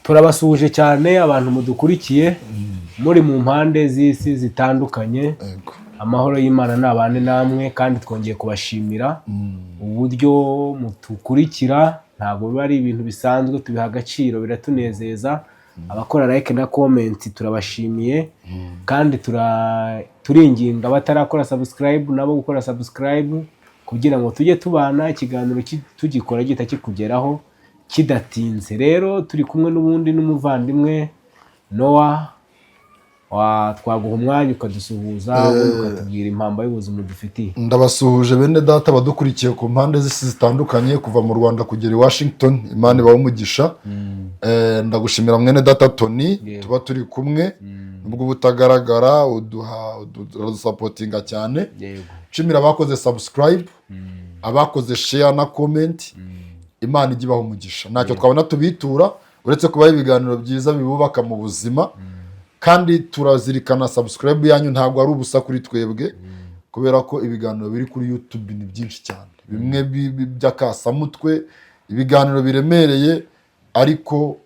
Turabasuhuje cyane abantu mudukurikiye muri mu mpande z'isi zitandukanye. Amahoro y'Imana nabane namwe, kandi twongeye kubashimira uburyo mutukurikira. Ntabwo biba ari ibintu bisanzwe, tubiha agaciro, biratunezeza. Abakora like na comment turabashimiye, kandi turinginga abatarakora subscribe nabo gukora subscribe kugira ngo tujye tubana, ikiganiro tugikora gihita kikugeraho kidatinze. Rero turi kumwe n'ubundi n'umuvandimwe Noah. Twaguha umwanya ukadusuhuza, ubundi ukatubwira impamba y'ubuzima dufitiye. Ndabasuhuje bene data badukurikiye ku mpande z'isi zitandukanye, kuva mu Rwanda kugera i Washington. Imana ibahe umugisha. Ndagushimira mwene data Tony. Tuba turi kumwe nubwo uba utagaragara, uduha uradusupportinga cyane. Nshimira abakoze subscribe, abakoze share na comment. Imana ijye ibaha umugisha. Ntacyo twabona tubitura uretse kubaha ibiganiro byiza bibubaka mu buzima, kandi turazirikana subscribe yanyu ntabwo ari ubusa kuri twebwe, kubera ko ibiganiro biri kuri YouTube ni byinshi cyane, bimwe by'akasamutwe, ibiganiro biremereye, ariko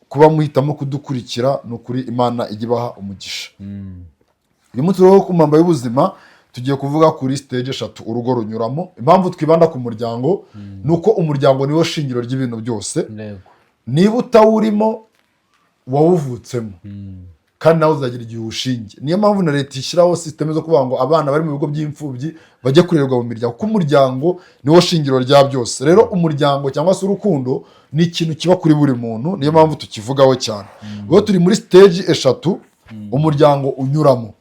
kuba muhitamo kudukurikira, ni ukuri Imana ijya ibaha umugisha. Uyu munsi rero ku mpamba y'ubuzima tugiye kuvuga kuri stage eshatu urugo runyuramo. Impamvu twibanda ku muryango ni uko umuryango niwo shingiro ry'ibintu byose. Niba utawurimo, wawuvutsemo, kandi nawe uzagira igihe uwushinge. Niyo mpamvu na leta ishyiraho système zo kuvuga ngo abana bari mu bigo by'imfubyi bajye kurerwa mu miryango, kuko umuryango niwo shingiro rya byose. Rero umuryango cyangwa se urukundo ni ikintu kiba kuri buri muntu, niyo mpamvu tukivugaho cyane. Ubwo turi muri stage eshatu umuryango unyuramo.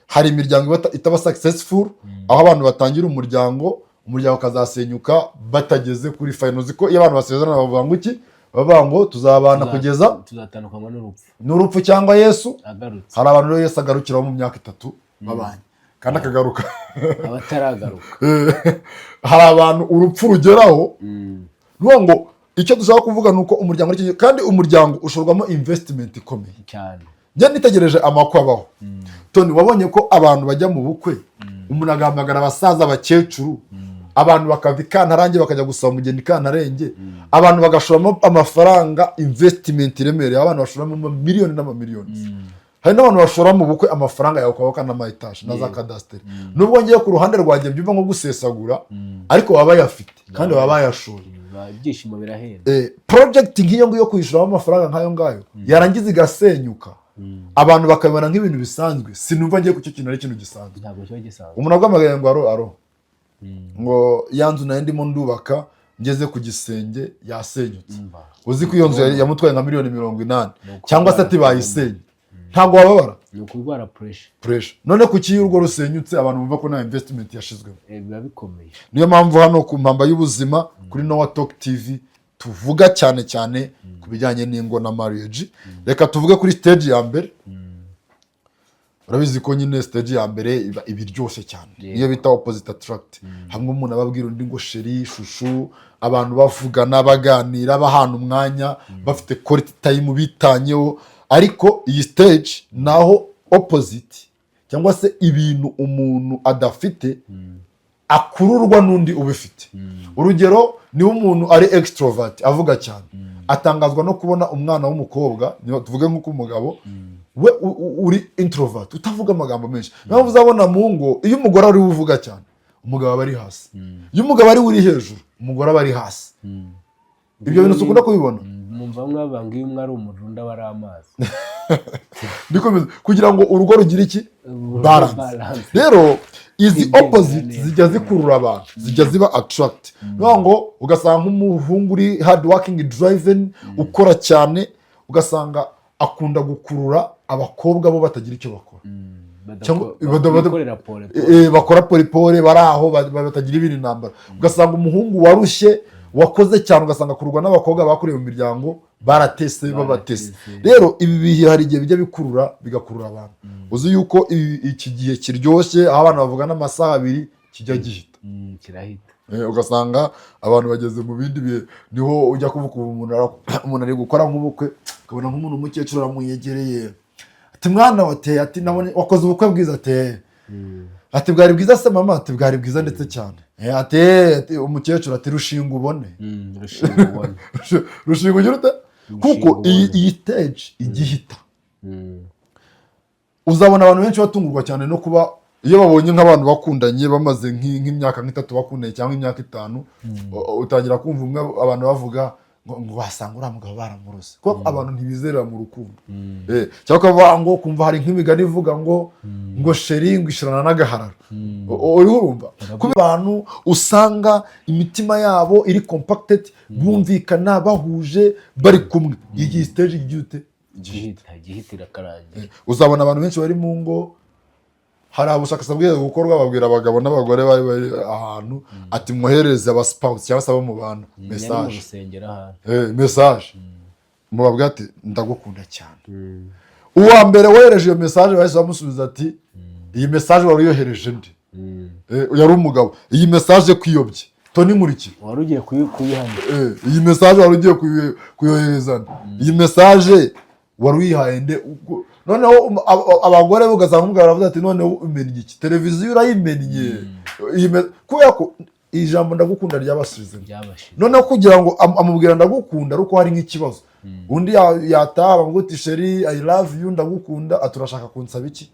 Hari imiryango itaba successful, aho abantu batangira umuryango, umuryango ukazasenyuka batageze kuri final. Uzi ko iyo abantu basezerana bavuga ngo iki? Bavuga ngo tuzabana kugeza tuzatandukanywa n'urupfu. N'urupfu cyangwa Yesu agarutse. Hari abantu rero Yesu agarukiraho mu myaka 3 babanye kandi akagaruka. Abataragaruka. Hari abantu urupfu rugeraho. Ni ukuvuga ngo icyo dushaka kuvuga ni uko umuryango ari kandi umuryango ushorwamo investment ikomeye. Cyane. Njye nitegereje amakwe abaho, Tony. Wabonye ko abantu bajya mu bukwe, umuntu agahamagara abasaza, abakecuru, abantu bakava i Kantarange bakajya gusaba umugeni i Kantarenge, abantu bagashoramo amafaranga, investment iremereye, abantu bashoramo amamiliyoni n'amamiliyoni. Hari n'abantu bashora mu bukwe amafaranga yawe ukabaka n'ama étage na za cadastre. Nubwo ngiye ku ruhande rwanjye mbyumva nko gusesagura, ariko baba bayafite kandi baba bayashoye. Ibyishimo birahenda. Project nk'iyo ngiyo, kwishyuramo amafaranga nk'ayo ngayo, yarangiza igasenyuka, abantu bakabibona nk'ibintu bisanzwe, sinumva ngiye ku cyo kintu ari ikintu gisanzwe. Ntabwo kiba gisanzwe. Umuntu aguhamagaye ngo allô, allô, ngo ya nzu nayo ndimo ndubaka ngeze ku gisenge yasenyutse. Umva. Uzi ko iyo nzu yamutwaye nka miliyoni 80, Ni cyangwa se ati ukurwara. Bayisenye, ntabwo wababara? Ni ukurwara pressure. Pressure. None kuki iyo urugo rusenyutse abantu bumva ko nta investment yashizwemo? Biba bikomeye. Niyo mpamvu hano ku mpamba y'ubuzima kuri Nowa Talk TV tuvuga cyane cyane ku bijyanye n'ingo na marriage. Reka tuvuge kuri stage ya mbere. Urabizi ko nyine stage ya mbere iba iryoshye cyane, niyo bita opposite attract. Hamwe umuntu aba abwira undi ngo chéri, chouchou, abantu bavugana, baganira, bahana umwanya, bafite quality time, bitanyeho. Ariko iyi stage naho opposite cyangwa se ibintu umuntu adafite akururwa n'undi ubifite. Urugero, niba umuntu ari extrovert, avuga cyane, atangazwa no kubona umwana w'umukobwa, niba tuvuge nk'uko umugabo we uri introvert, utavuga amagambo menshi. Niyo mpamvu uzabona mu ngo iyo umugore ari we uvuga cyane, umugabo aba ari hasi. Iyo umugabo ari we uri hejuru, umugore aba ari hasi. Ibyo bintu ukunda kubibona. Mwumva bamwe bavuga ngo iyo umwe ari umuriro, undi aba ari amazi. Niko bimeze. Kugira ngo urugo rugire iki? Balance. Balance. Rero izi Kwigendera opposite neza. zijya zikurura abantu, zijya ziba attract. Ni ukuvuga ngo ugasanga nk'umuhungu uri hard working, driven, ukora cyane, ugasanga akunda gukurura abakobwa bo batagira icyo bakora cyangwa bikorera pole pole. Bakora polipole, bari aho batagira ibintu intambara. Ugasanga umuhungu warushye, wakoze cyane, ugasanga akururwa n'abakobwa bakuriye mu miryango baratese, babatese. Baratese. Rero ibi bihe hari igihe bijya bikurura, bigakurura abantu. Uzi yuko iki gihe kiryoshye, aho abantu bavugana amasaha 2, kijya gihita. Kirahita. Ugasanga abantu bageze mu bindi bihe. Niho ujya kuvuga ubu umuntu ari gukora nk'ubukwe, ukabona nk'umuntu w'umukecuru aramwegereye, ati: "Mwana wateye," ati: "Nabonye wakoze ubukwe bwiza." Ati: "Bwari bwiza se mama?" Ati: "Bwari bwiza ndetse cyane." Ati umukecuru ati: "Rushinga ubone." Rushinga ubone. Rushinga ugira ute? Kuko Umushinga iyi ubona. iyi stage igihita, uzabona abantu benshi batungurwa cyane no kuba iyo babonye nk'abantu bakundanye bamaze nk'imyaka nk'itatu bakundanye cyangwa imyaka 5, utangira kumva umwe abantu bavuga ngo wasanga uriya mugabo baramuroze, kuko abantu ntibizerera mu rukundo. Cyangwa ukavuga ngo kumva hari nk'imigani ivuga ngo chéri ngo ishirana n'agahararo. Uriho urumva kuba abantu usanga imitima yabo iri compacted, bumvikana, bahuje, bari kumwe. Iyi stage igiye ute? Gihita gihita, irakarangira. Uzabona abantu benshi bari mu ngo, hari ubushakashatsi bwiza gukorwa, babwira abagabo n'abagore bari ahantu ati: "Mwoherereze aba spouse cyangwa se abo mu bantu Yari mu message." rusengero ahantu. Message mubabwira ati: "Ndagukunda cyane." Uwa mbere wohereje iyo message, bahise bamusubiza ati: "Iyi message wari uyohereje nde?" Yari umugabo. "Iyi message kwiyobye Toni Nkurikira." Wari ugiye kuyihamya. "Iyi message wari ugiye kuyohereza nde? Iyi message wari uyihaye nde?" Noneho abagore bo ugasanga umugabo aravuze ati: "Noneho umennye iki? Televiziyo urayimennye." Kubera ko ijambo "ndagukunda" ryabasizemo. Byabashize. Noneho kugira ngo amubwira "ndagukunda" ari uko hari nk'ikibazo, undi yataha bamubwira uti: "Chéri, I love you, ndagukunda." Ati: "Urashaka kunsaba iki?"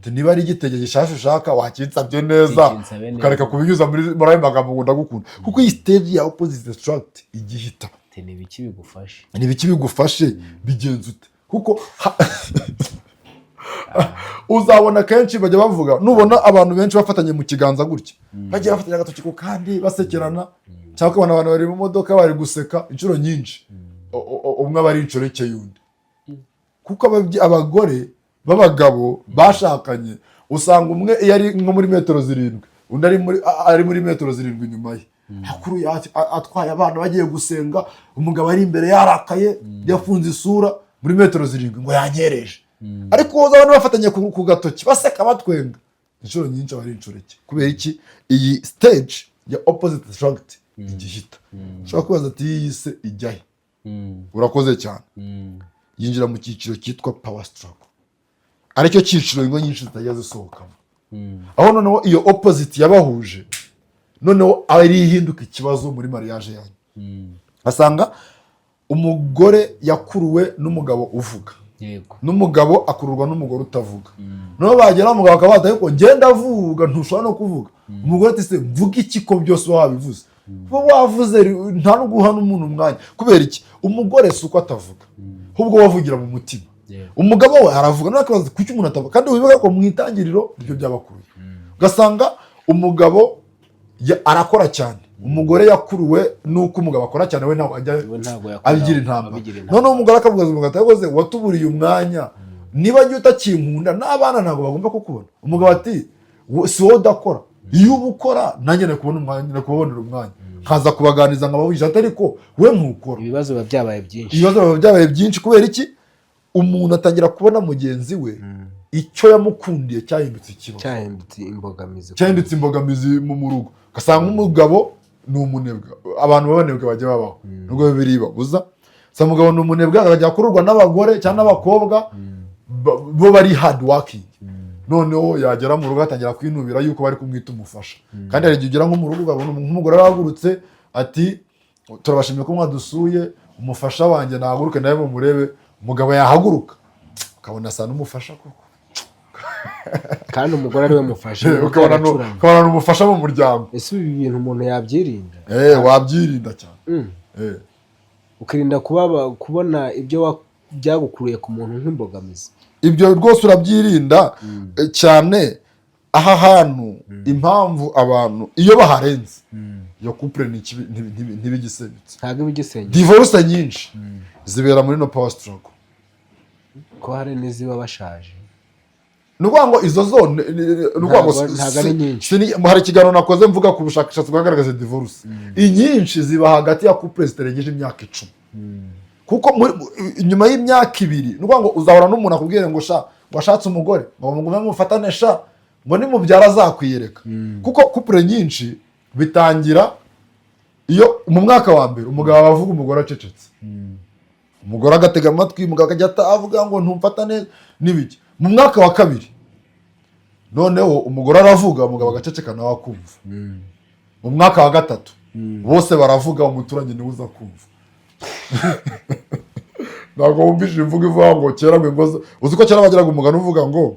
Ati: "Niba ari igitenge gishasha ushaka, wakinsabye neza, Kikinsabe neza. ukareka kubinyuza muri ayo magambo ngo ndagukunda." Kuko iyi stage ya opposite attract igihita. Ati: "Ni ibiki bigufashe?" Ni ibiki bigufashe? Bigenza ute? Kuko uzabona kenshi bajya bavuga, nubona abantu benshi bafatanye mu kiganza gutya, bagiye bafatanya agatoki ku kandi basekerana, cyangwa ukabona abantu bari mu modoka bari guseka, inshuro nyinshi umwe aba ari inshoreke y'undi. Kuko abagore b'abagabo bashakanye, usanga umwe iyo ari nko muri metero 7, undi ari muri metero 7 inyuma ye. Akuruye, atwaye abana bagiye gusenga, umugabo ari imbere yarakaye, yafunze isura muri metero 7 ngo yanyereje. Ariko woza abantu bafatanye ku gatoki, baseka, batwenga, inshuro nyinshi aba ari inshoreke. Kubera iki? Iyi stage ya opposite attract igihita. Ushobora kwibaza ati: "Iyi se ijyahe?" Urakoze cyane. Yinjira mu cyiciro cyitwa power struggle, aricyo cyiciro ingo nyinshi zitajya zisohokamo, aho noneho iyo opposite yabahuje noneho ari ihinduka ikibazo muri mariage yanyu. Asanga umugore yakuruwe n'umugabo uvuga, n'umugabo akururwa n'umugore utavuga. Noneho bagera umugabo akaba yataye ko ngenda avuga, ntushobora no kuvuga. Umugore ati: "Se mvuga iki ko byose uba wabivuze?" Uba wavuze, nta no guha n'umuntu umwanya. Kubera iki? Umugore si uko atavuga, ahubwo we avugira mu mutima. Umugabo we aravuga, nawe akabaza kuki umuntu atavuga. Kandi wibuke ko mu itangiriro nibyo byabakuruye. Ugasanga umugabo arakora cyane, umugore yakuruwe n'uko umugabo akora cyane, we ntabwo ajya We ntabwo yakora abigira intambara. Abigira intambara. Noneho umugore akavuga umugabo ati: "Yakoze watuburiye umwanya, niba njye utakinkunda n'abana ntabwo bagomba kukubona." Umugabo ati: "Si wowe udakora, iyo uba ukora nanjye nari kubona umwanya, nari kubabonera umwanya nkaza kubaganiriza, nkabavugisha." Ati: "Ariko we ntukora." Ibibazo biba byabaye byinshi. Ibibazo biba byabaye byinshi. Kubera iki? Umuntu atangira kubona mugenzi we icyo yamukundiye cyahindutse ikibazo. Cyahindutse imbogamizi. Cyahindutse imbogamizi mu rugo. Ugasanga umugabo ni umunebwe. Abantu b'abanebwe bajya babaho, nubwo bibiri babuza. Usanga umugabo ni umunebwe, akajya akururwa n'abagore cyangwa n'abakobwa bo bari hard working. Noneho yagera mu rugo atangira kwinubira yuko bari kumwita umufasha. Kandi hari igihe ugera nko mu rugo ukabona nk'umugore arahagurutse ati: "Turabashimiye ko mwadusuye, umufasha wanjye nahaguruke nawe mumurebe." Umugabo yahaguruka ukabona asa n'umufasha koko. Kandi umugore ariwe mufasha. Ukabona ni umufasha mu muryango. Ese ibi bintu umuntu yabyirinda? Wabyirinda cyane. Ukirinda kubona ibyo byagukuruye ku muntu nk'imbogamizi. Ibyo rwose urabyirinda cyane. Aha hantu impamvu abantu iyo baharenze, iyo couple ntibigisenyutse. Ntabwo iba igisenge. Divorce nyinshi zibera muri no power struggle. Ko hari n'iziba bashaje? Ni ukuvuga ngo izo zo ni ukuvuga ngo Ntabwo ari nyinshi. Hari ikiganiro nakoze mvuga ku bushakashatsi bwagaragaza divorce inyinshi ziba hagati ya couple zitarengeje imyaka 10, kuko nyuma y'imyaka 2, ni ukuvuga ngo uzahora n'umuntu akubwire ngo: "Sha," ngo ashatse umugore, ngo mugume mufatane sha, ngo nimubyara azakwiyereka. Kuko couple nyinshi bitangira iyo mu mwaka wa mbere umugabo aba avuga, umugore acecetse, umugore agatega amatwi, umugabo akajya avuga ngo ntumfata neza n'ibiki. Mu mwaka wa kabiri noneho umugore aravuga, umugabo agaceceka nawe akumva. Mu mwaka wa gatatu bose baravuga, umuturanyi niwe uza kumva. Ntabwo wumvise imvugo ivuga ngo kera ngo ingo uzi ko kera bagiraga umugani uvuga ngo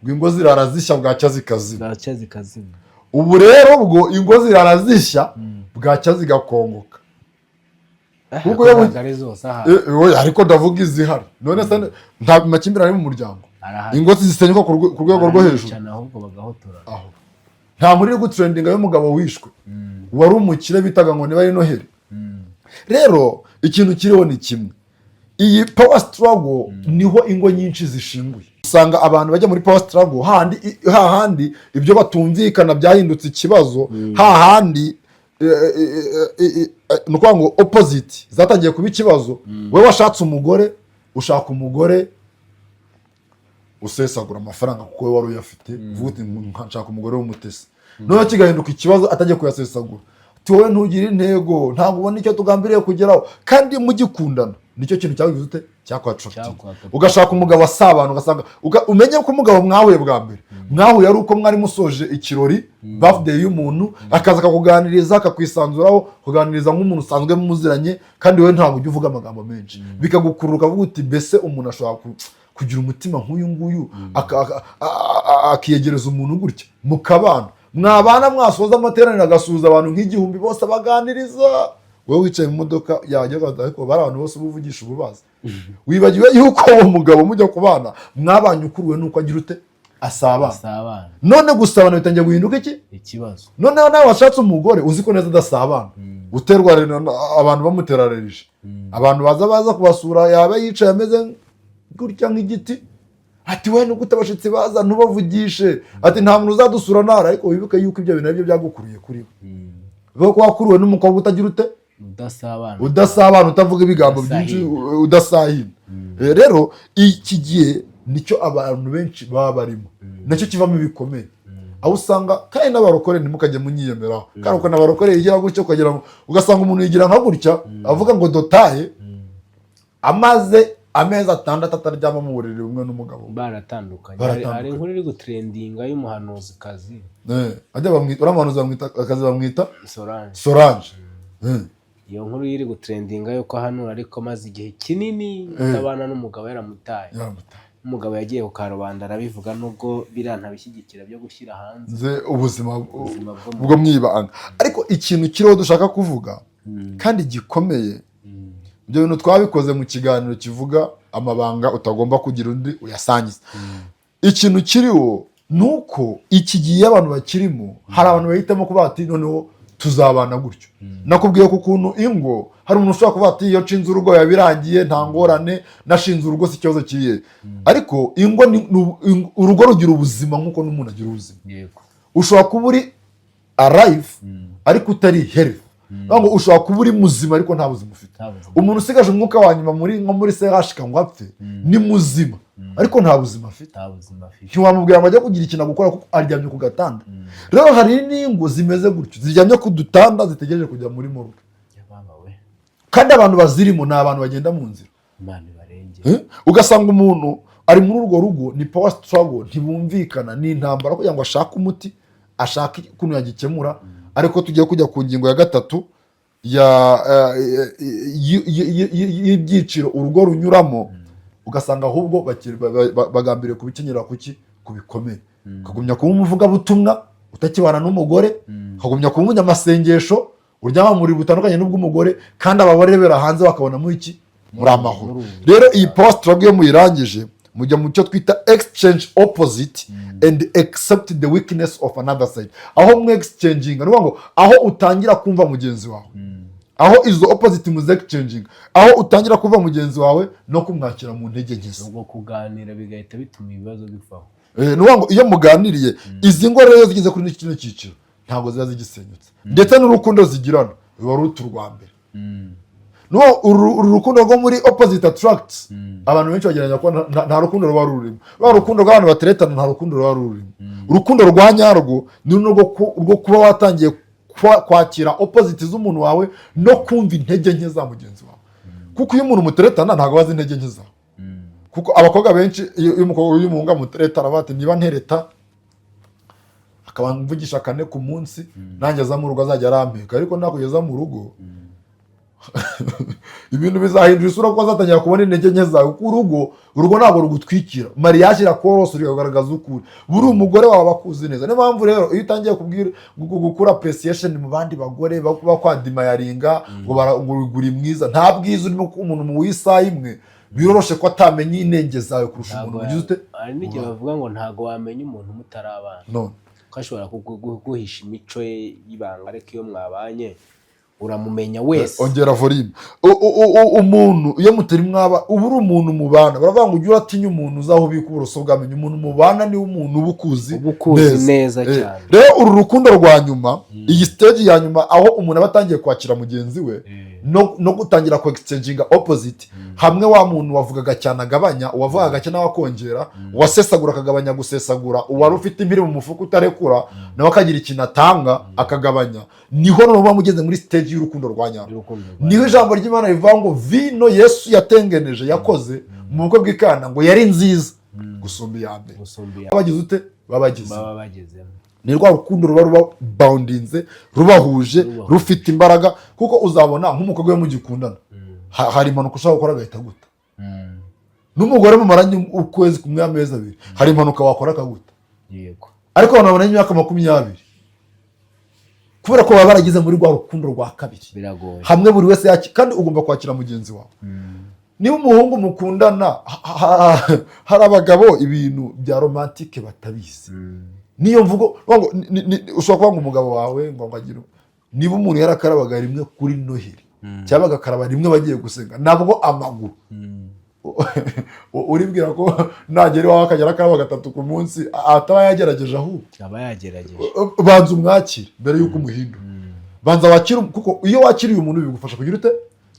ingo zirara zishya, bwacya zikazima. Bwacya zikazima. Ubu rero ubwo ingo zirara zishya, bwacya zigakongoka. Kuko Kuko iyo ntabwo ari zose aha. Oya, ariko ndavuga izihari. None se nta makimbirane ari mu muryango? Arahari. Ingo zisenyuka ku rwego rwo hejuru. Baricana ahubwo bagahotora. Aho nta muri iri gutrendinga y'umugabo wishwe wari umukire bitaga ngo niba ari Noheli. Rero ikintu kiriho ni kimwe: iyi power struggle niho ingo nyinshi zishinguye. Usanga abantu bajya muri power struggle hahandi, hahandi ibyo batumvikana byahindutse ikibazo, hahandi ni ukuvuga ngo opposite zatangiye kuba ikibazo. Wowe washatse umugore, ushaka umugore usesagura amafaranga kuko wowe wari uyafite, uvuga uti: "Nshaka umugore w'umutesi." Noneho kigahinduka ikibazo atajya kuyasesagura, uti: "Wowe ntugire intego, ntabwo ubona icyo tugambiriye kugeraho." Kandi mugikundana nicyo kintu cyabigize ute, cyakwatractinga. Cyakwattractinga. Ugashaka umugabo asabana, ugasanga umenye ko umugabo mwahuye bwa mbere, mwahuye ari uko mwari musoje ikirori, birthday y'umuntu, akaza akakuganiriza, akakwisanzuraho, kuganiriza nk'umuntu usanzwe muziranye, kandi wowe ntabwo ujya uvuga amagambo menshi, bikagukurura, ukavuga uti: "Mbese umuntu ashobora kugira umutima nk'uyu nguyu, akiyegereza umuntu gutya?" Mukabana, mwabana, mwasoza amateraniro agasuhuza abantu nk'igihumbi bose abaganiriza, wowe wicaye mu modoka yajya, ariko bari abantu bose uba uvugisha ububazi. Wibagiwe yuko uwo mugabo mujya kubana mwabanye ukuruwe nuko agira ute, asabana. Asabana. None gusabana bitangiye guhinduka iki? Ikibazo. Noneho nawe washatse umugore uzi ko neza adasabana, uterwa abantu bamuterarerije, abantu baza kubasura, yaba yicaye ameze gutya nk'igiti, ati: "We nugute abashyitsi baza ntubavugishe?" Ati: "Nta muntu uzadusura ntara." Ariko wibuke yuko ibyo bintu nabyo byagukuruye kuri we, kuko wakuruwe n'umukobwa utagira ute? Udasabana. Udasabana, utavuga ibigambo byinshi. Udasahina. Udasahina. Rero iki gihe nicyo abantu benshi baba barimo, nacyo kivamo ibikomeye, aho usanga kandi n'abarokore, ntimukajye munyiyemeraho, kandi ukuntu abarokore yigira gutya, ukagira ngo ugasanga umuntu yigira nka gutya, avuga ngo dotaye, amaze amezi 6 ataryama mu buriri bumwe n'umugabo we. Baratandukanye. Baratandukanye. Hari inkuru iri gutrendinga y'umuhanuzikazi. Ajya bamwita, uriya muhanuzi bamwita, akazi bamwita Solange. Solange. Iyo nkuru iri gutrendinga yuko ahanura, ariko amaze igihe kinini atabana n'umugabo, yaramutaye. Yaramutaye. Umugabo yagiye ku karubanda arabivuga, nubwo biriya ntabishyigikira byo gushyira hanze nze ubuzima ubuzima bwo mu bwo mwibanga. Ariko ikintu kiriho dushaka kuvuga kandi gikomeye, ibyo bintu twabikoze mu kiganiro kivuga amabanga utagomba kugira undi uyasangiza. Ikintu kiriho ni uko iki gihe iyo abantu bakirimo, hari abantu bahitamo kuba bati: "Noneho tuzabana gutyo." Nakubwiye ku kuntu ingo, hari umuntu ushobora kuvuga ati: "Iyo nshinze urugo biba birangiye, nta ngorane, nashinze urugo si ikibazo kiriye." Ariko ingo urugo rugira ubuzima nk'uko n'umuntu agira ubuzima. Ushobora kuba uri alive ariko utari healthy. Ngo ushobora kuba uri muzima ariko nta buzima ufite. Nta buzima. Umuntu usigaje umwuka wa nyuma muri nko muri CHK ngo apfe, ni muzima ariko nta buzima afite. Nta buzima afite. Ntiwamubwira ngo ajye kugira ikintu agukora kuko aryamye ku gatanda. Rero hari n'ingo zimeze gutyo, ziryamye ku dutanda, zitegereje kujya muri morgue. Yababa we! Kandi abantu bazirimo ni abantu bagenda mu nzira. Imana ibarengere. Eh? Ugasanga umuntu ari muri urwo rugo, ni power struggle, ntibumvikana, ni intambara kugira ngo ashake umuti, ashake ukuntu yagikemura. Ariko tugiye kujya ku ngingo ya gatatu ya y'ibyiciro urugo runyuramo, ugasanga ahubwo bagambiriye kubikenyera kuki ku bikomere, ukagumya kuba umuvugabutumwa utakibana n'umugore, ukagumya kuba umunyamasengesho uryama mu buriri butandukanye n'ubw'umugore, kandi ababarebera hanze bakabonamo iki? Muri amahoro. Rero iyi power struggle iyo muyirangije, mujya mu cyo twita exchange opposite and accept the weakness of another side, aho mwe exchanginga, ni ukuvuga ngo aho utangira kumva mugenzi wawe, aho izo opposite muze exchanginga, aho utangira kumva mugenzi wawe no kumwakira mu ntege nke ze. Ubwo kuganira bigahita bituma ibibazo bivaho. Ni ukuvuga ngo iyo muganiriye, izi ngo rero iyo zigeze kuri kino cyiciro ntabwo ziba zigisenyutse, ndetse n'urukundo zigirana ruba ruta urwa mbere. No uru rukundo rwo muri opposite attracts, abantu benshi bagereranya ko nta rukundo ruba rurimo. Rwa rukundo rw'abantu bateretana nta rukundo ruba rurimo. Urukundo rwa nyarwo ni runo rwo kuba watangiye kwakira opposite z'umuntu wawe no kumva intege nke za mugenzi wawe, kuko iyo umuntu muteretana ntabwo aba azi intege nke zawe. Kuko abakobwa benshi, iyo umukobwa, iyo umuhungu amutereta, aravuga ati: "Niba ntereta akaba mvugisha kane ku munsi, nanjye aza mu rugo azajya arampeka." Ariko nakugeza mu rugo Ibintu bizahindura isura kuko azatangira kubona intege nke zawe, kuko urugo ntabwo rugutwikira. Mariage irakorosora, ikagaragaza ukuri. Buri umugore wawe aba akuzi neza. Niyo mpamvu rero iyo utangiye kubwira gukura appreciation mu bandi bagore, bakwadmiringa ngo uri mwiza, nta bwiza urimo, kuko umuntu mu w'isaha imwe biroroshe ko atamenya inenge zawe kurusha Ntabwo umuntu ugize ute. Hari n'igihe bavuga ngo ntabwo wamenya umuntu mutarabana, None ko ashobora kuguhisha imico ye y'ibanga, ariko iyo mwabanye uramumenya wese. Ongera volume. Umuntu iyo mutari mwaba, uba uri umuntu mubana. Baravuga ngo ujye uratinya umuntu uzi aho ubika uburoso bw'amenyo. Umuntu mubana niwe umuntu uba ukuzi. Uba ukuzi neza cyane. Rero uru rukundo rwa nyuma, iyi stage ya nyuma, aho umuntu aba atangiye kwakira mugenzi we no gutangira ku exchanginga opposite, hamwe wa muntu wavugaga cyane agabanya, uwavugaga gake nawe akongera, uwasesagura akagabanya gusesagura, uwari ufite impiri mu mufuka utarekura nawe akagira ikintu atanga akagabanya, niho noneho muba mugeze muri stage y'urukundo rwa nyarwo. Y'urukundo rwa Niho ijambo ry'Imana rivuga ngo vino Yesu yatengeneje, yakoze mu bukwe bw'Ikana, ngo yari nziza gusumba iya mbere. Gusumba iya Bagize ute? Babagize baba bagezemo. Ni rwa rukundo ruba bawundinze, rubahuje, Rubahuje. rufite imbaraga, kuko uzabona nk'umukobwa we mugikundana, hari impanuka ushobora gukora agahita aguta. N'umugore mumaranye ukwezi kumwe, amezi 2, hari impanuka wakora akaguta. Ariko abantu bamaranye imyaka 20, kubera ko baba barageze muri rwa rukundo rwa kabiri, Biragoye. hamwe buri wese kandi ugomba kwakira mugenzi wawe. Niba umuhungu mukundana, hari abagabo ibintu bya romantique batabizi. Niyo mvugo ngo ushobora kuvuga ngo umugabo wawe ngo agire, niba umuntu yarakarabaga rimwe kuri Noheli cyangwa agakaraba rimwe bagiye gusenga, nabwo amaguru, uribwira ko nagera iwawe akagera akaraba gatatu ku munsi ataba yagerageje ahubwo? Aba yagerageje. Banza umwakire mbere y'uko umuhindura. Banza wakire, kuko iyo wakiriye umuntu bigufasha kugira ute?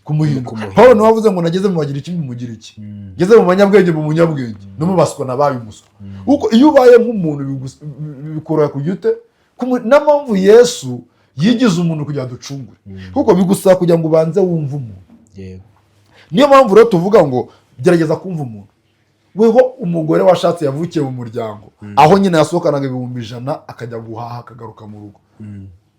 Kumuhindura. Kumuhindura. Paul niwe wavuze ngo nageze mu bagira iki mugira iki, ngeze mu banyabwenge mu munyabwenge, no mu baswa nabaye umuswa. Kuko iyo ubaye nk'umuntu bikorohera kugira ute? Niyo mpamvu Yesu yigize umuntu kugira ngo aducungure, kuko bigusaba kugira ngo ubanze wumve umuntu. Niyo mpamvu rero tuvuga ngo gerageza kumva umuntu. Weho umugore washatse yavukiye mu muryango aho nyine yasohokanaga 100,000 akajya guhaha akagaruka mu rugo,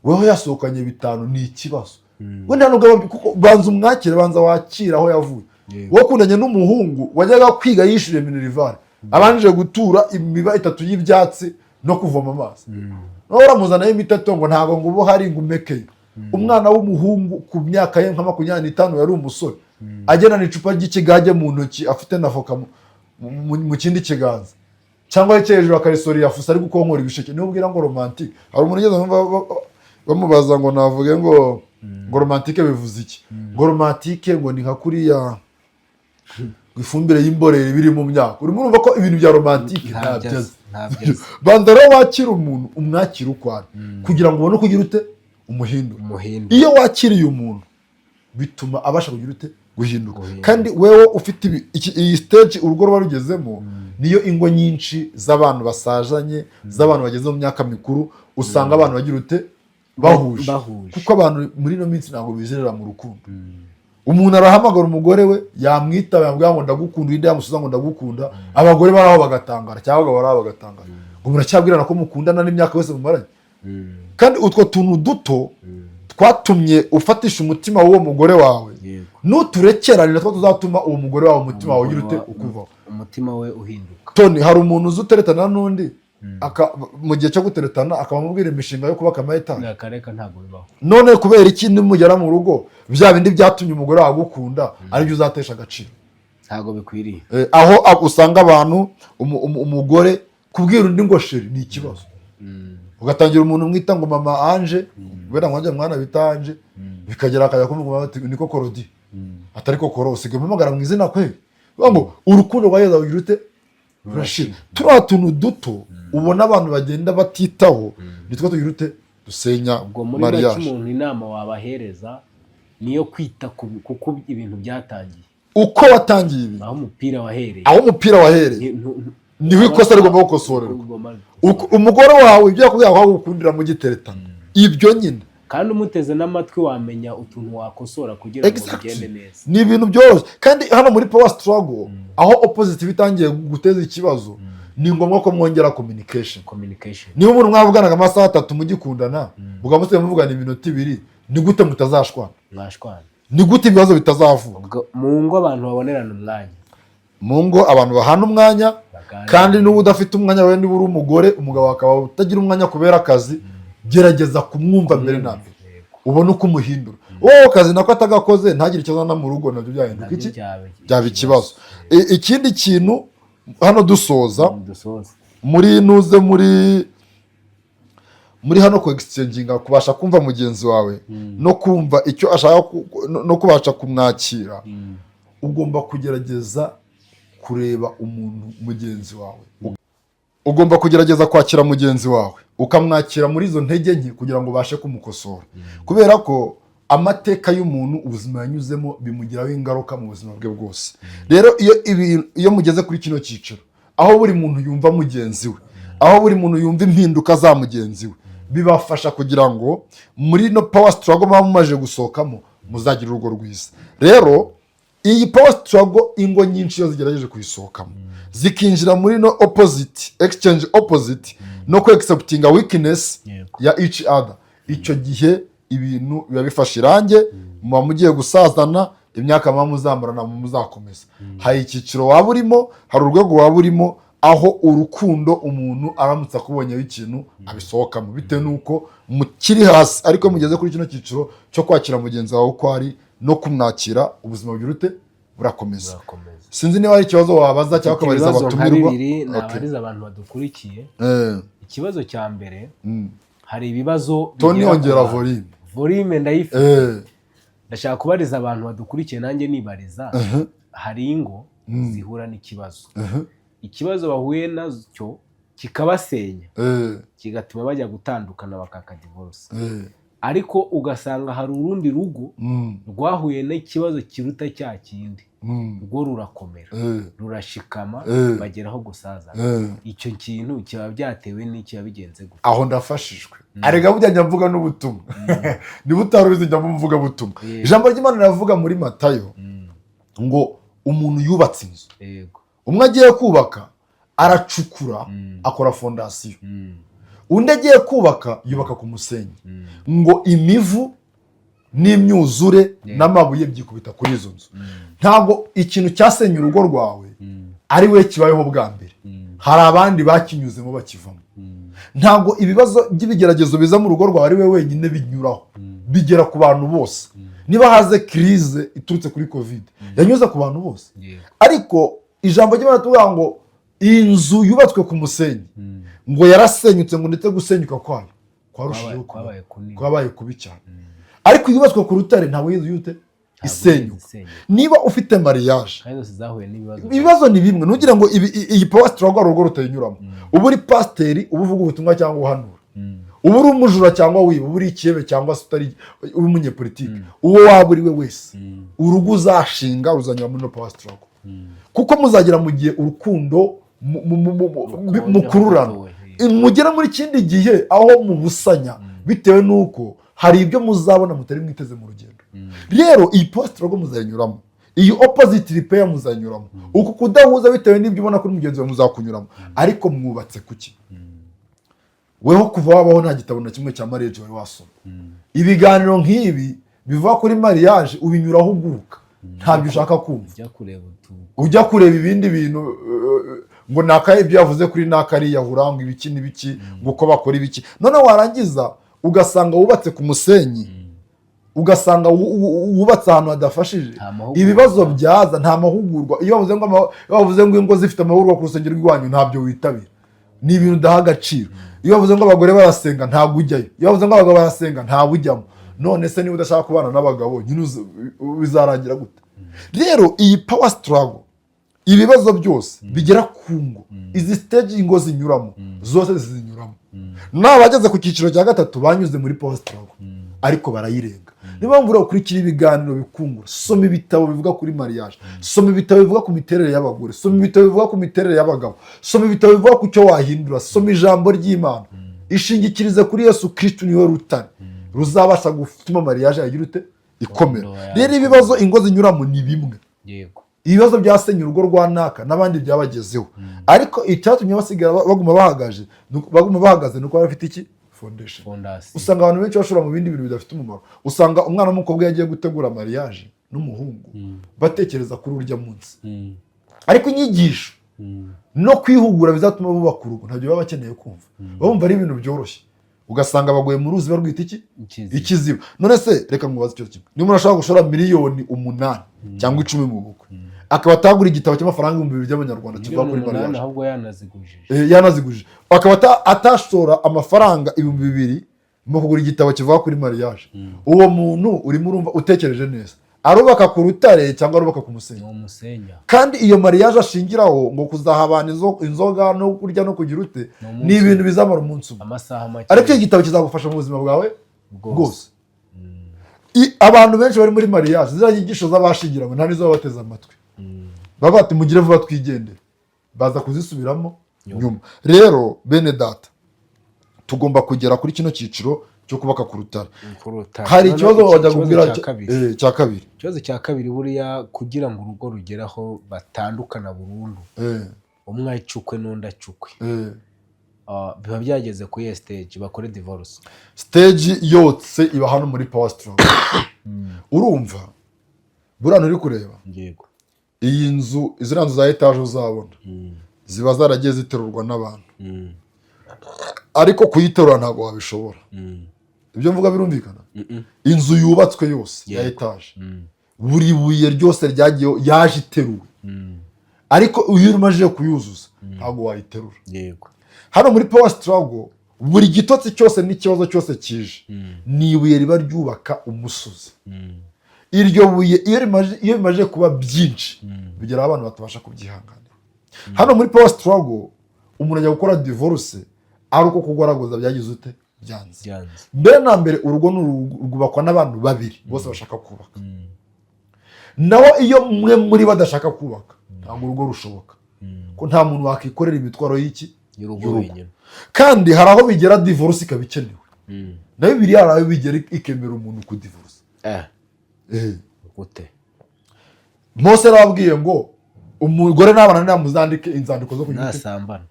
weho yasohokanye 5, ni ikibazo. Wenda nubwo kuko banza umwakire, banza wakire aho yavuye. Wakundanye n'umuhungu wajyaga kwiga yishyuriye minerval, abanjije gutura imiba itatu y'ibyatsi no kuvoma amazi, nawe uramuzanaho imiteto ngo ntabwo ngo uba uhari ngo umekeye. Umwana w'umuhungu ku myaka ye nka 25 yari umusore, agendana icupa ry'ikigage mu ntoki, afite na voka mu kindi kiganza, cyangwa yicaye hejuru akarisori yafusa ari gukonkora ibisheke, niyo ubwira ngo romantique. Hari umuntu ugeze bamubaza ngo navuge ngo romantique bivuze iki, ngo romantique ngo ni nka kuriya ngo ifumbire y'imborera iba iri mu myaka. Urimo urumva ko ibintu bya romantique Ntabyo ntabyo azi, azi. Ntabyo azi. Banza rero wakira umuntu, umwakira uko ari, kugira ngo ubone uko ugira ute? Umuhindura. Umuhindura. Iyo wakiriye umuntu bituma abasha kugira ute? Guhinduka. Guhinduka. Kandi wewe ufite iyi stage urugo ruba rugezemo, niyo ingo nyinshi z'abantu basazanye, z'abantu bageze mu myaka mikuru, usanga abantu bagira ute? Bahuje. Bahuje. Kuko abantu muri ino minsi ntabwo bizerera mu rukundo. Umuntu arahamagara umugore we, yamwitaba, yamubwira ngo ndagukunda, undi yamusubiza ngo ndagukunda, abagore bari aho bagatangara, cyangwa abagabo bari aho bagatangara, ngo muracyabwirana ko mukundana n'imyaka yose mumaranye? Kandi utwo tuntu duto twatumye ufatisha umutima w'uwo mugore wawe, nuturekera ni natwo tuzatuma uwo mugore wawe umutima wawe ugira ute? Ukuvaho. Umutima we uhinduka. Toni, hari umuntu uzi uteretana n'undi, mu gihe cyo guteretana akaba amubwira imishinga yo kubaka ama etaje. Akareka, ntabwo bibaho. None kubera iki nimugera mu rugo bya bindi byatumye umugore wawe agukunda aribyo uzatesha agaciro? Ntabwo bikwiriye. Aho usanga abantu umugore kubwira undi ngo chéri ni ikibazo, ugatangira umuntu umwita ngo mama Anje, kubera ngo mwana bita Anje, bikagera akajya kumva bati niko Korodi, atari ko Koro, usigaye umpamagara mu izina kweli. Bivuga ngo urukundo rwa Yezu rugira ute? Rurashira. Turiya tuntu duto ubona abantu bagenda batitaho nitwo tugira ute? Dusenya Ubwo muri make, mariage. umuntu inama wabahereza niyo kwita kuko ibintu byatangiye, Uko watangiye ibintu, aho umupira wahereye, aho umupira wahereye niho ikosa rigomba gukosorerwa. Umugore wawe ibyo yakubwira ko agukundira mugiteretana, ibyo nyine. Kandi umuteze n'amatwi wamenya utuntu wakosora kugira ngo bigende neza. Ni ibintu byoroshye. Kandi hano muri power struggle, aho opposite iba itangiye guteza ikibazo, ni ngombwa ko mwongera communication. Communication. Niba umuntu mwavuganaga amasaha 3 mugikundana, mukaba musigaye muvugana iminota 2, ni gute mutazashwana? Mwashwana. Ni gute ibibazo bitazavuka? Ubwo mu ngo abantu babonerana umwanya. Mu ngo abantu bahana umwanya. Baganira. Kandi n'uba udafite umwanya wawe, niba uri umugore, umugabo akaba utagira umwanya kubera akazi, gerageza kumwumva mbere na mbere, ubone uko umuhindura. Wowe akazi nako atagakoze, ntagire ikibazo na mu rugo, nabyo byahinduka Nabyo iki? Byaba Byaba ikibazo. Ikindi kintu hano dusoza, Dusoza. muri nuze muri hano ku exchanginga, kubasha kumva mugenzi wawe no kumva icyo ashaka no kubasha kumwakira, ugomba kugerageza kureba umuntu mugenzi wawe, ugomba kugerageza kwakira mugenzi wawe, ukamwakira muri izo ntege nke kugira ngo ubashe kumukosora, kubera ko amateka y'umuntu, ubuzima yanyuzemo, bimugiraho ingaruka mu buzima bwe bwose. Rero iyo mugeze kuri kino cyiciro, aho buri muntu yumva mugenzi we, aho buri muntu yumva impinduka za mugenzi we, bibafasha kugira ngo muri no power struggle muba mumaze gusohokamo muzagire urugo rwiza. Rero iyi power struggle, ingo nyinshi iyo zigerageje kuyisohokamo zikinjira muri no opposite exchange, opposite no ku acceptinga weakness ya each other, icyo gihe ibintu biba bifashe irange. Muba mugiye gusazana, imyaka muba muzamurana muzakomeza. Hari icyiciro waba urimo, hari urwego waba urimo, aho urukundo, umuntu aramutse akubonyeho ikintu abisohokamo bitewe n'uko mukiri hasi. Ariko iyo mugeze kuri kino cyiciro cyo kwakira mugenzi wawe uko ari no kumwakira, ubuzima bugira ute? Burakomeza. Burakomeza. Sinzi niba hari ikibazo wabaza cyangwa ukabariza Ibibazo nka abatumirwa. bibiri nabariza abantu badukurikiye. Ikibazo cya mbere, hari ibibazo Toni, bigera ku ongera bantu. volume. Volume ndayifite. Ndashaka kubariza abantu badukurikiye, nanjye nibariza. Hari ingo zihura n'ikibazo, ikibazo bahuye nacyo kikabasenya, kigatuma bajya gutandukana, bakaka divorce, ariko ugasanga hari urundi rugo rwahuye n'ikibazo kiruta cya kindi, rwo rurakomera, rurashikama, bageraho gusazana. Icyo kintu kiba byatewe n'iki? Bigenze gute? Aho ndafashijwe. Arega burya njya mvuga n'ubutumwa, niba utari ubizi njya mvuga butumwa. Ijambo ry'Imana riravuga muri Matayo ngo umuntu yubatse inzu, umwe agiye kubaka aracukura, akora fondasiyo, undi agiye kubaka yubaka ku musenyi, ngo imivu n'imyuzure n'amabuye byikubita kuri izo nzu. Ntabwo ikintu cyasenye urugo rwawe ari we kibayeho bwa mbere, hari abandi bakinyuzemo bakivamo. Ntabwo ibibazo by'ibigeragezo biza mu rugo rwawe ari we wenyine binyuraho, bigera ku bantu bose. Niba haze crise iturutse kuri COVID, yanyuze ku bantu bose. Ariko ijambo ry'Imana tuvuga ngo inzu yubatswe ku musenyi ngo yarasenyutse, ngo ndetse gusenyuka kwayo kwarushijeho kuba Kwabaye kunini. Kwabaye kubi cyane. Ariko yubatswe ku rutare ntabwo yigeze yute isenyuka. Isenyuka. Niba ufite mariage, Kandi zose zahuye n'ibibazo. Ibibazo ni bimwe. Ntugire ngo iyi power struggle hari urugo rutayinyuramo. Uba uri pasiteri, uba uvuga ubutumwa cyangwa uhanura, uba uri umujura cyangwa wiba, uba uri ikihebe cyangwa se utari, uri umunyepolitike, uwo waba uri we wese, urugo uzashinga ruzanyura muri no power struggle, kuko muzagera mu gihe urukundo Rukonje. mukururana, Gatoya. mugera muri kindi gihe aho mubusanya bitewe n'uko hari ibyo muzabona mutari mwiteze mu rugendo. Rero iyi power struggle muzayinyuramo, iyi opposite repair muzanyuramo, uku kudahuza bitewe n'ibyo ubona kuri mugenzi wawe muzakunyuramo. Ariko mwubatse kuki? Weho kuva wabaho nta gitabo na kimwe cya marriage wari wasoma. Ibiganiro nk'ibi bivuga kuri mariage ubinyuraho uguruka, ntabyo ushaka kumva. Ujya kureba utu Ujya kureba ibindi bintu, ngo naka ibyo yavuze kuri nakariyahura, ngo ibiki n'ibiki, ngo uko bakora ibiki. Noneho warangiza ugasanga wubatse ku musenyi, ugasanga wubatse ahantu hadafashije. Nta mahugurwa. Ibibazo byaza, nta mahugurwa. Iyo bavuze ngo ingo zifite amahugurwa ku rusengero rw'iwanyu, ntabyo witabira, ni ibintu udaha agaciro. Iyo bavuze ngo abagore barasenga, ntabwo ujyayo. Iyo bavuze ngo abagabo barasenga, ntabwo ujyamo. None se niba udashaka kubana n'abagabo nyine bizarangira gute? Rero iyi power struggle, ibibazo byose bigera ku ngo, izi stage ingo zinyuramo zose zinyuramo. N'abageze ku cyiciro cya gatatu banyuze muri power struggle ariko barayirenga. Niyo mpamvu rero ukurikira ibiganiro bikungura, soma ibitabo bivuga kuri mariage, soma ibitabo bivuga ku miterere y'abagore, soma ibitabo bivuga ku miterere y'abagabo, soma ibitabo bivuga ku cyo wahindura, soma ijambo ry'Imana, ishingikirize kuri Yesu Kristu, niwe rutare ruzabasha gutuma mariage yagira ute? Ikomera. Rero ibibazo ingo zinyuramo ni bimwe. Ibibazo byasenye urugo rwa naka n'abandi byabagezeho, ariko icyatumye basigara baguma bahagaze ni uko bari bafite iki? Foundation. Fondation. Usanga abantu benshi bashora mu bindi bintu bidafite umumaro. Usanga umwana w'umukobwa iyo agiye gutegura mariage n'umuhungu, batekereza kuri urya munsi, ariko inyigisho no kwihugura bizatuma bubaka urugo ntabyo baba bakeneye kumva. Bumva ari ibintu byoroshye, ugasanga baguye mu ruzi barwita iki? Ikiziba. Ikiziba. None se reka nkubaze icyo kimwe: niba umuntu ashobora gushora miliyoni 8 cyangwa 10 mu bukwe, akaba atagura igitabo cy'amafaranga 2000 by'amanyarwanda kivuga Miliyoni kuri 8 mariage, ahubwo yanazigujije. Yanazigujije, akaba atashora amafaranga 2000 mu kugura igitabo kivuga kuri mariage, uwo muntu urimo urumva utekereje neza, arubaka ku rutare cyangwa arubaka ku musenyi? Ni umusenya. Kandi iyo mariage ashingiraho ngo kuzaha abantu inzoga no kurya no kugira ute, Ni umunsi ni ibintu bizamara umunsi umwe, amasaha make. Ariko icyo gitabo kizagufasha mu buzima bwawe bwose. Bwose. Abantu benshi bari muri mariage, ziriya nyigisho z'abashingiranywe nta n'izo baba bateze amatwi. Baba bati: "Mugire vuba twigendere." Baza kuzisubiramo nyuma. Rero bene data, tugomba kugera kuri kino cyiciro cyo kubaka ku rutare. Ku rutare. Hari Noneho ikibazo wajya ikibazo kubwira cya kabiri. Cya kabiri. Ikibazo cya kabiri, buriya kugira ngo urugo rugere aho batandukana burundu, umwe acukwe n'undi acukwe, biba byageze kuri iyo stage bakore divorce? Stage yose iba hano muri power struggle. Urumva buriya nturi kureba? Yego. Iyi nzu, ziriya nzu za etaje uzabona, ziba zaragiye ziterurwa n'abantu, ariko kuyiterura ntabwo wabishobora. Ibyo mvuga birumvikana? Inzu yubatswe yose ya etaje, buri buye ryose ryagiye yaje iteruwe, ariko iyo umajije kuyuzuza ntabwo wayiterura. Hano muri power struggle, buri gitotsi cyose n'ikibazo cyose kije ni ibuye riba ryubaka umusozi. Iryo buye iyo bimaze kuba byinshi, bigera aho abantu batabasha kubyihanganira. Hano muri power struggle, umuntu ajya gukora divorce ari uko kugoragoza byagize ute? Byanze. Byanze. Mbere na mbere, urugo ni rwubakwa n'abantu babiri bose bashaka kubaka. Naho iyo umwe muri bo adashaka kubaka, ntabwo urugo rushoboka, ko nta muntu wakikorera imitwaro y'iki? Y'urugo Y'urugo. wenyine. Kandi hari aho bigera divorce ikaba ikenewe. Na Bibiliya hari aho bigera ikemera umuntu kudivorce. Gute? Mose yarababwiye ngo umugore n'abana muzandike inzandiko zo kugira ute? Nasambana.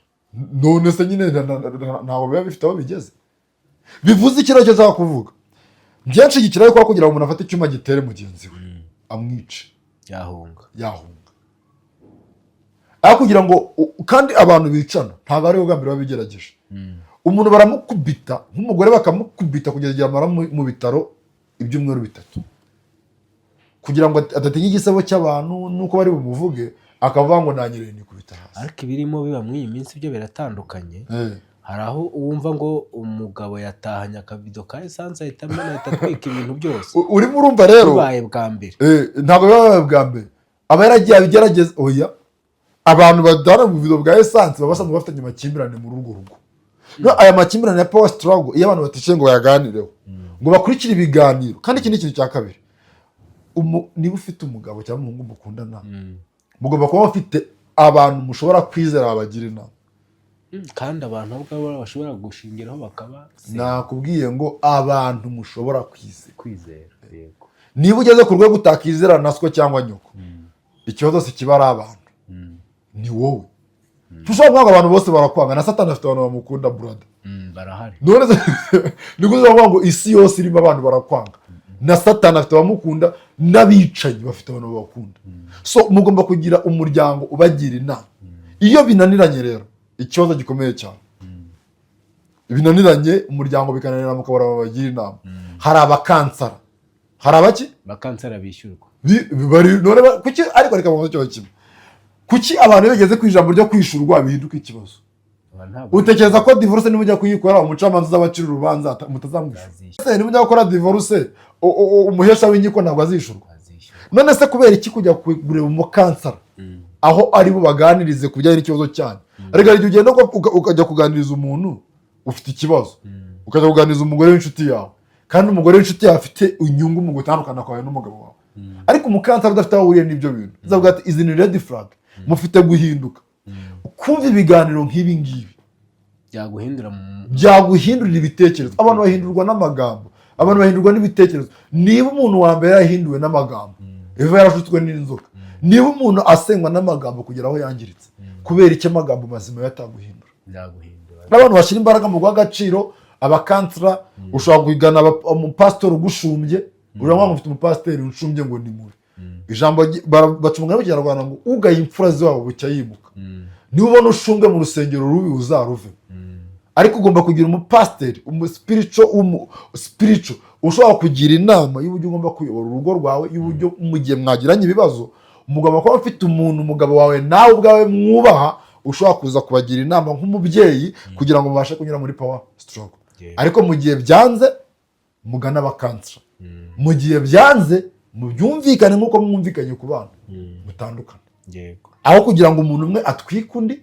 None se nyine ntabwo biba bifite aho bigeze. Bivuze iki nacyo nshaka kuvuga? Byinshi gikiraho kuba kugira ngo umuntu afate icyuma gitere mugenzi we amwice, yahunga. Yahunga. Aho kugira ngo kandi abantu bicana ntabwo ari bwo bwa mbere babigerageje. Umuntu baramukubita, nk'umugore bakamukubita kugeza igihe amara mu bitaro ibyumweru 3, kugira ngo adatinya igisebo cy'abantu nuko bari bumuvuge, akavuga ngo nanyereye nikubita hasi. Ariko ibirimo biba muri iyi minsi byo biratandukanye. Hari aho wumva ngo umugabo yatahanye akabido ka esanse, ahita amena, ahita atwika ibintu byose. Urimo urumva rero? Bibaye bwa mbere. Ntabwo biba bibaye bwa mbere, aba yaragiye abigerageza. Oya, abantu badana mu bubido bwa esanse baba basanzwe bafitanye amakimbirane muri urwo rugo. No, aya makimbirane ya power struggle, iyo abantu baticaye ngo bayaganireho, ngo bakurikire ibiganiro. Kandi iki ni ikintu cya kabiri: niba ufite umugabo cyangwa umuhungu mukundana, mugomba kuba mufite abantu mushobora kwizera babagira inama. Kandi abantu ubwabo bashobora gushingiraho bakaba Nakubwiye ngo abantu mushobora kwizera. Kwizera, yego. Niba ugeze ku rwego utakizera na so cyangwa nyoko, ikibazo si kiba ari abantu, ni wowe. Ntushobora kuvuga ngo abantu bose barakwanga. Na Satani afite abantu bamukunda, brother. Barahari. None se ni kuvuga ngo isi yose irimo abantu barakwanga? Na Satani afite abamukunda, n'abicanyi bafite abantu babakunda. So mugomba kugira umuryango ubagira inama. Iyo binaniranye rero, ikibazo gikomeye cyane, binaniranye umuryango, bikananira mukabura babagira inama, hari abakansara, hari abaki? Bakansara bishyurwa. None kuki? Ariko reka mubaze ikibazo kimwe: kuki abantu iyo bageze ku ijambo ryo kwishurwa bihinduka ikibazo? Aba ntabwo Utekereza ko divorce niba ujya kuyikora, umucamanza uzabacira urubanza mutazamwishyura? Azishyura. Ese niba ujya gukora divorce, umuhesha w'inkiko ntabwo azishyurwa? Azishyura. None se kubera iki kujya kureba umukansara aho ari bubaganirize ku bijyanye n'ikibazo cyanyu? Ariko hari igihe ugenda ukajya kuganiriza umuntu ufite ikibazo, ukajya kuganiriza umugore w'inshuti yawe, kandi umugore w'inshuti yawe afite inyungu mu gutandukana kwawe n'umugabo wawe, ariko umukansara udafite aho ahuriye n'ibyo bintu uzavuga ati: "Izi ni red flag, mufite guhinduka." Kumva ibiganiro nk'ibi ngibi byaguhindura mu byaguhindurira ibitekerezo. Abantu bahindurwa n'amagambo, abantu bahindurwa n'ibitekerezo. Niba umuntu wa mbere yarahinduwe n'amagambo, Eva yarashutswe n'inzoka, niba umuntu asengwa n'amagambo kugera aho yangiritse, kubera icyo amagambo mazima yataguhindura? Byaguhindura. N'abantu bashyira imbaraga mu guha agaciro Aba counselor, ushobora kugana umupasitori ugushumbye. Uravuga ngo ufite umupasiteri unshumbye, ngo ni mubi. Ijambo baca umugani mu Kinyarwanda ngo ugaye imfura z'iwabo bucya yimuka. Niba ubona ushumbwe mu rusengero rubi, uzaruve. Ariko ugomba kugira umupasiteri, umu spiritual, umu spiritual ushobora kugira inama y'uburyo ugomba kuyobora urugo rwawe, y'uburyo mu gihe mwagiranye ibibazo umugabo kuba afite umuntu, umugabo wawe nawe ubwawe mwubaha, ushobora kuza kubagira inama nk'umubyeyi kugira ngo mubashe kunyura muri power struggle. Ariko mu gihe byanze, mugane aba counselor. Mu gihe byanze, mubyumvikane nk'uko mwumvikanye ku bana, mutandukane. Aho kugira ngo umuntu umwe atwike undi,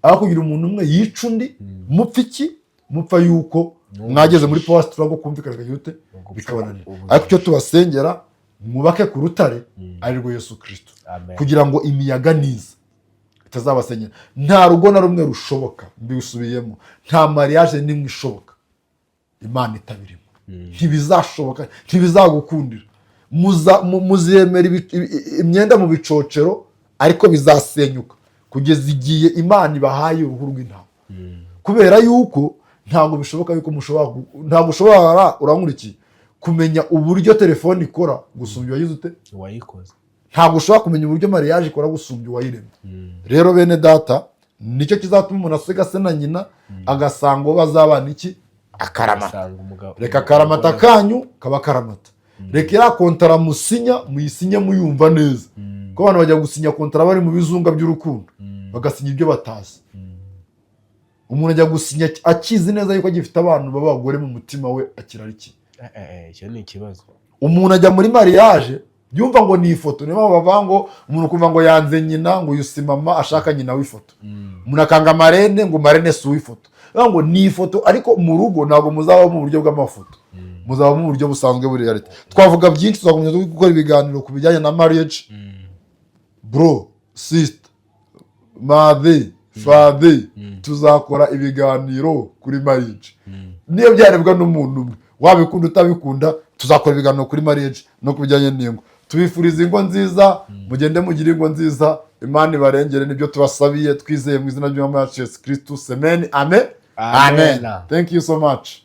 aho kugira umuntu umwe yice undi, mupfa iki? Mupfa yuko mwageze muri power struggle, kumvikana bikagira ute? Bikabananira. Ariko icyo tubasengera, mwubake ku rutare ari rwo Yesu Kirisito, Amen. kugira ngo imiyaga niza itazabasenyera. Nta rugo na rumwe rushoboka, mbisubiyemo, nta mariage n'imwe ishoboka Imana itabirimo. Ntibizashoboka, ntibizagukundira. Muzemera imyenda mu bicocero, ariko bizasenyuka kugeza igihe Imana ibahaye uruhu rw'intama, kubera yuko ntabwo bishoboka yuko mushobora ntabwo ushobora, urankurikiye, kumenya uburyo telefone ikora gusumbya uwayize ute? Uwayikoze. Ntabwo ushobora kumenya uburyo mariage ikora gusumbya uwayiremye. Rero bene data, nicyo kizatuma umuntu asiga se na nyina, agasanga uwo bazabana iki? Akaramata. Asanga umugabo. Reka akaramata kanyu kaba akaramata. Reka iriya kontara musinya, muyisinye muyumva neza, kuko abantu bajya gusinya kontara bari mu bizunga by'urukundo, bagasinya ibyo batazi. Umuntu ajya gusinya akizi neza yuko agifite abantu b'abagore mu mutima we, akirarikiye. Icyo ni ikibazo. Umuntu ajya muri mariage yumva ngo ni ifoto. Niyo mpamvu bavuga ngo umuntu kumva ngo yanze nyina, ngo uyu si mama, ashaka nyina w'ifoto. Umuntu akanga marraine, ngo marraine si uw'ifoto. Bivuga ngo ni ifoto, ariko mu rugo ntabwo muzaba mu buryo bw'amafoto, muzaba mu buryo busanzwe buri reality. Twavuga byinshi, tuzakomeza gukora ibiganiro ku bijyanye na marriage. Bro, sister, mother, father, tuzakora ibiganiro kuri marriage. Niyo byarebwa n'umuntu umwe, wabikunda utabikunda, tuzakora ibiganiro kuri marriage no ku bijyanye n'ingo. Tubifuriza ingo nziza, mugende mugire ingo nziza, Imana ibarengere. Nibyo tubasabiye twizeye mu izina ry'Umwami wacu Yesu Kristo. Amen, amen, amen. Amen. Thank you so much.